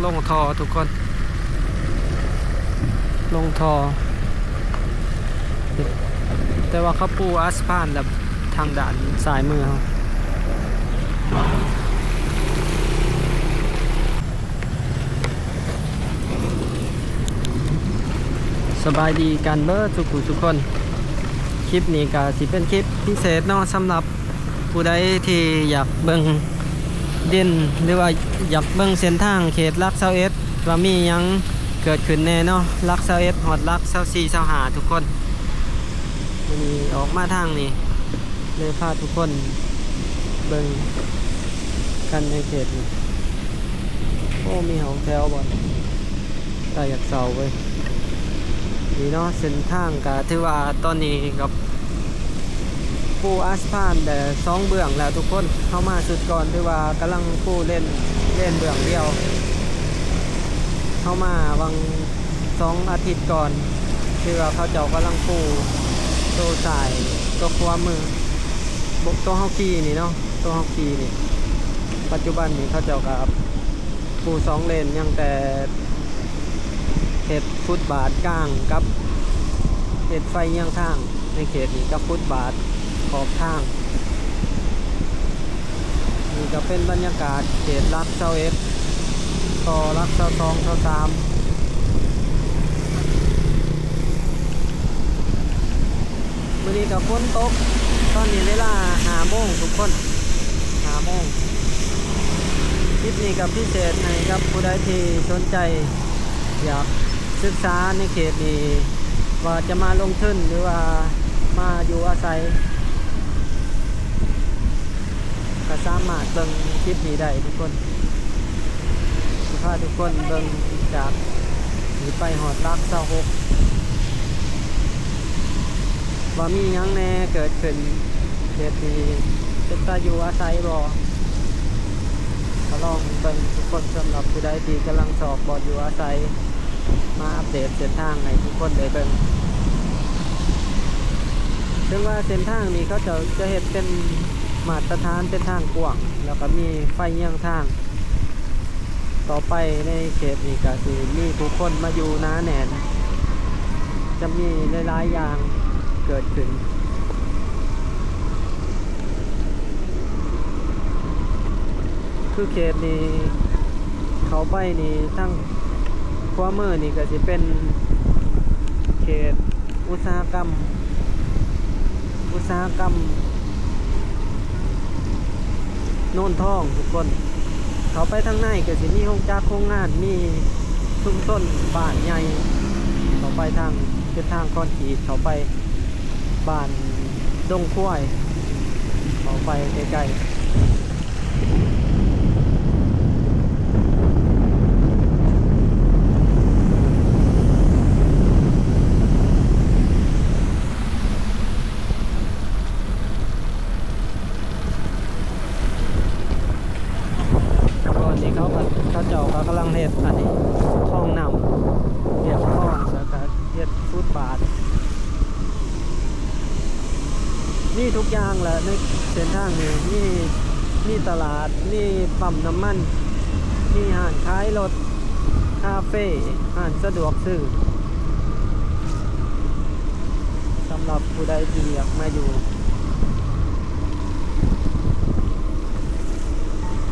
ລົງທໍ່ທຸກຄົນ ລົງທໍ່ ແຕ່ວ່າເຂົາປູອາສະພານແລ້ວ ທາງດ້ານຊ້າຍມືເຮົາ. ສະບາຍດີກັນເບີດທຸກຜູ້ທຸກຄົນ. ຄລິບນີ້ກະຊິເປັນຄລິບພິເສດເນາະ ສຳລັບຜູ້ໃດທີ່ຢາກເບິ່ງດິນ ຫຼືວ່າຢາກເບິ່ງເສັ້ນທາງເຂດຫຼັກຊາວເອັດ ວ່າມີຫຍັງເກີດຂຶ້ນແດ່ເນາະ ຫຼັກຊາວເອັດ ຮອດຫຼັກຊາວສີ່ ຊາວຫ້າ ທຸກຄົນ. ມື້ນີ້ອອກມາທາງນີ້ ເລີຍພາທຸກຄົນເບິ່ງກັນໃນເຂດນີ້. ໂອ້ ມີຫ້ອງແຖວບ່ອນ ຕາຢາກເຊົາເວີຍ. ນີ້ເນາະ ເສັ້ນທາງກະຖືວ່າຕອນນີ້ກະປູອາສະພານໄດ້ສອງເບື້ອງແລ້ວທຸກຄົນ. ເຮົາມາຊຸດກ່ອນຖືວ່າກຳລັງປູເລນ ເລນເບື້ອງດຽວ. ເຮົາມາຫວ່າງ ສອງອາທິດກ່ອນ ທີ່ວ່າເຂົາເຈົ້າກຳລັງປູໂຕຊ້າຍ ໂຕຂວາມື ໂຕເຮົາຂີ່ນີ້ເນາະ ໂຕເຮົາຂີ່ນີ້. ປັດຈຸບັນນີ້ເຂົາເຈົ້າກໍປູສອງເລນ ຍັງແຕ່ເຮັດຟຸດບາດກາງກັບເຮັດໄຟຍຽງທາງໃນເຂດນີ້ ກັບຟຸດບາດຂອບທາງ. ນີ້ກໍເປັນບັນຍາກາດເຂດຫຼັກຊາວເອັດ ຕໍ່ຫຼັກຊາວສອງ ຊາວສາມ. ມື້ນີ້ກໍຝົນຕົກ ຕອນນີ້ເວລາຫ້າໂມງທຸກຄົນ ຫ້າໂມງ. ຄລິບນີ້ກໍພິເສດໃຫ້ກັບຜູ້ໃດທີ່ສົນໃຈຢາກສຶກສາໃນເຂດນີ້ ວ່າຈະມາລົງທຶນ ຫຼືວ່າມາຢູ່ອາໄສ ກໍສາມາດເບິ່ງຄລິບນີ້ໄດ້ທຸກຄົນ. ຊິພາທຸກຄົນເບິ່ງຈາກນີ້ໄປຮອດຫຼັກຊາວຫົກ ວ່າມີຫຍັງແດ່ເກີດຂຶ້ນ ເຂດນີ້ເປັນຕາຢູ່ອາໄສບໍ່ ກໍລອງເບິ່ງທຸກຄົນ. ສຳລັບຜູ້ໃດທີ່ກຳລັງຊອກບ່ອນຢູ່ອາໄສ ມາອັບເດດເສັ້ນທາງໃຫ້ທຸກຄົນໄດ້ເບິ່ງ. ເຖິງວ່າເສັ້ນທາງນີ້ເຂົາເຈົ້າຈະເຮັດເປັນມາດຕະຖານ ເປັນທາງກວ້າງ ແລ້ວກໍມີໄຟຍຽງທາງ, ຕໍ່ໄປໃນເຂດນີ້ກໍຊິມີຜູ້ຄົນມາຢູ່ໜາແໜ້ນ, ຈະມີຫຼາຍໆຢ່າງເກີດຂຶ້ນ. ຄືເຂດນີ້ ເຂົ້າໄປນີ້ ທາງຂວາມືນີ້ກໍຊິເປັນເຂດອຸດສາຫະກຳ ອຸດສາຫະກຳໂນນທອງທຸກຄົນ. ເຂົ້າໄປທາງໃນກໍຊິມີໂຮງຈັກໂຮງງານ ມີຊຸມຊົນບ້ານໃຫຍ່. ເຂົ້າໄປທາງເສັ້ນທາງຄອນກຣີດ ເຂົ້າໄປ ບ້ານດົງຄວາຍ ເຂົ້າໄປໃກ້ໆ. ຕອນນີ້ເຂົາກໍ ເຂົາເຈົ້າກໍກຳລັງເຮັດອັນນີ້ ຄອງນ້ຳ ລຽບຄອງ ແລ້ວກໍ ເຮັດຟຸດບາດ ມີທຸກຢ່າງແຫຼະໃນເສັ້ນທາງນີ້ ມີ ມີຕະຫຼາດ ມີປ້ຳນ້ຳມັນ ມີຮ້ານຂາຍລົດ ຄາເຟ ຮ້ານສະດວກຊື້ ສຳລັບຜູ້ໃດທີ່ຢາກມາຢູ່.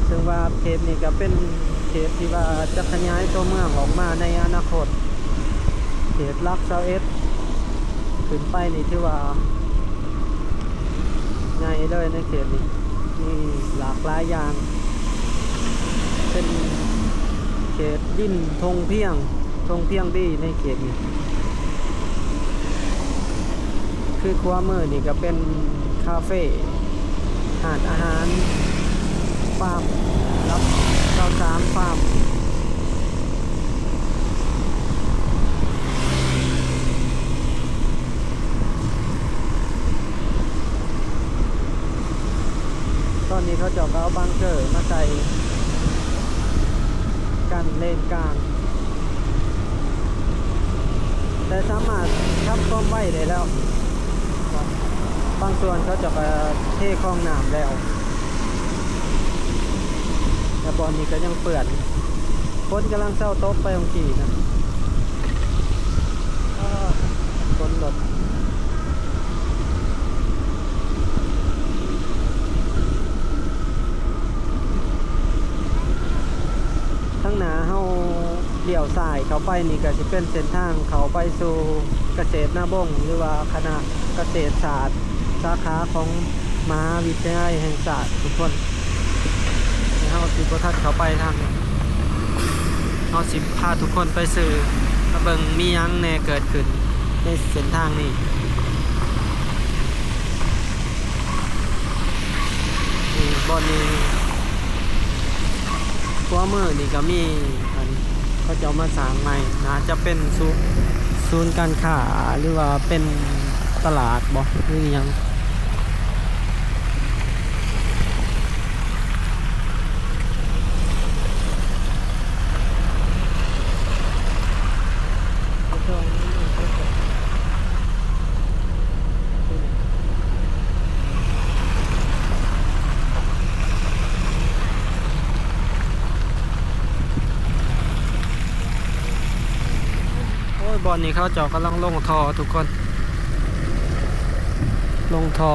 ເຊິ່ງວ່າເຂດນີ້ກໍເປັນເຂດທີ່ວ່າຈະຂະຫຍາຍຕົວເມືອງອອກມາໃນອະນາຄົດ. ເຂດຫຼັກຊາວເອັດ ຂຶ້ນໄປນີ້ຖືວ່າໃຫຍ່ເລີຍໃນເຂດນີ້ ມີຫຼາກຫຼາຍຢ່າງ ເປັນເຂດດິນທົ່ງພຽງ ທົ່ງພຽງດີໃນເຂດນີ້. ຄືຂວາມືນີ້ກໍເປັນຄາເຟ ຮ້ານອາຫານ ຟາມ ລັບຊາວສາມ ຟາມ. ຕອນນີ້ເຂົາເຈົ້າກໍເອົາບັງເກີມາໃສ່ ກັນເລນກາງ ແຕ່ສາມາດທຳຄວາມໄວໄດ້ແລ້ວ. ບາງສ່ວນເຂົາເຈົ້າກໍເທຄອງນ້ຳແລ້ວ ແຕ່ບ່ອນນີ້ກໍຍັງເປື້ອນ. ຝົນກຳລັງເຊົາຕົກໄປຂອງກີ້ນະ. ອ້າ ຝົນລົດ. ທາງໜ້າເຮົາລ້ຽວຊ້າຍເຂົ້າໄປນີ້ ກໍຊິເປັນເສັ້ນທາງເຂົ້າໄປສູ່ກະເສດນາບົງ ຫຼືວ່າຄະນະກະເສດສາດ ສາຂາຂອງມະຫາວິທະຍາໄລແຫ່ງຊາດທຸກຄົນ. ເຮົາຊິບໍ່ທັນເຂົ້າໄປທາງນີ້ ເຮົາຊິພາທຸກຄົນໄປຊື່ ມາເບິ່ງມີຫຍັງແດ່ເກີດຂຶ້ນໃນເສັ້ນທາງນີ້. ນີ້ບ່ອນນີ້ ຂວາມືນີ້ກໍມີ ອັນ ເຂົາເຈົ້າມາສ້າງໃໝ່ ໜ້າຈະເປັນສູນ ສູນການຄ້າ ຫຼືວ່າເປັນຕະຫຼາດບໍ ຫຼືອີ່ຫຍັງ. ໂອ້ຍ ບ່ອນນີ້ເຂົາເຈົ້າກຳລັງລົງທໍ່ທຸກຄົນ ລົງທໍ່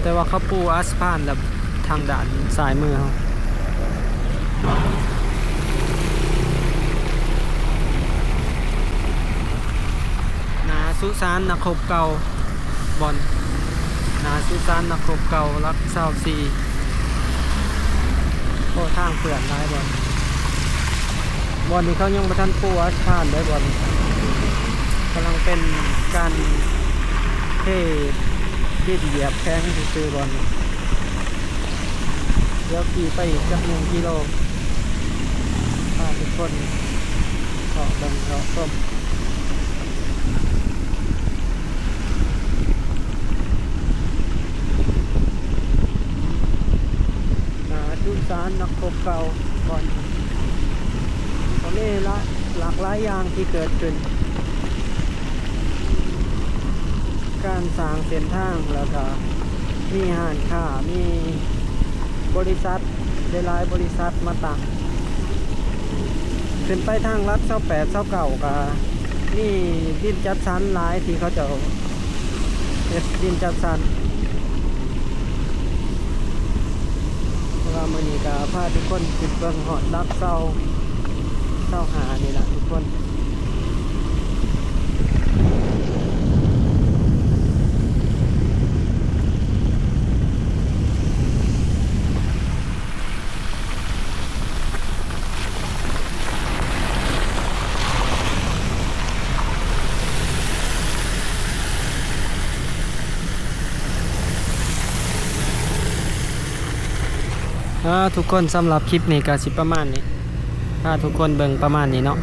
ແຕ່ວ່າເຂົາປູອາສະພານແລ້ວ ທາງດ້ານຊ້າຍມືເຮົາ. ໜ້າສຸສານນັກຮົບເກົ່າ ບ່ອນໜ້າສຸສານນັກຮົບເກົ່າຫຼັກຊາວສີ່. ໂອ້ ທາງເປື້ອນຫຼາຍບ່ອນ ບ່ອນນີ້ເຂົາຍັງບໍ່ທັນປູອາສະພານເດ້ ບ່ອນນີ້ກຳລັງເປັນການເທດິນ ຢຽບແຂງຊື່ໆ ບ່ອນນີ້. ດຽວຂີ່ໄປອີກຈັກໜຶ່ງກິໂລ ພາທຸກຄົນເລາະເບິ່ງເລາະຊົມ ໜ້າສຸສານນັກຮົບເກົ່າ ບ່ອນ ກໍມີຫຼາກຫຼາຍຢ່າງທີ່ເກີດຂຶ້ນ ການສ້າງເສັ້ນທາງ ແລ້ວກະມີຮ້ານຄ້າ ມີບໍລິສັດ ຫຼາຍໆບໍລິສັດມາຕັ້ງ. ຂຶ້ນໄປທາງຫຼັກຊາວແປດ ຊາວເກົ້າ ກະມີດິນຈັດສັນຫຼາຍ ທີ່ເຂົາເຈົ້າເຮັດດິນຈັດສັນ. ເພາະວ່າມື້ນີ້ກະພາທຸກຄົນຂຶ້ນເບິ່ງຮອດຫຼັກຊາວ ຊາວຫ້ານີ້ລະທຸກຄົນ. ອ່າ ທຸກຄົນ ສຳລັບຄລິບນີ້ກໍຊິປະມານນີ້ ພາທຸກຄົນເບິ່ງປະມານນີ້ເນາະ.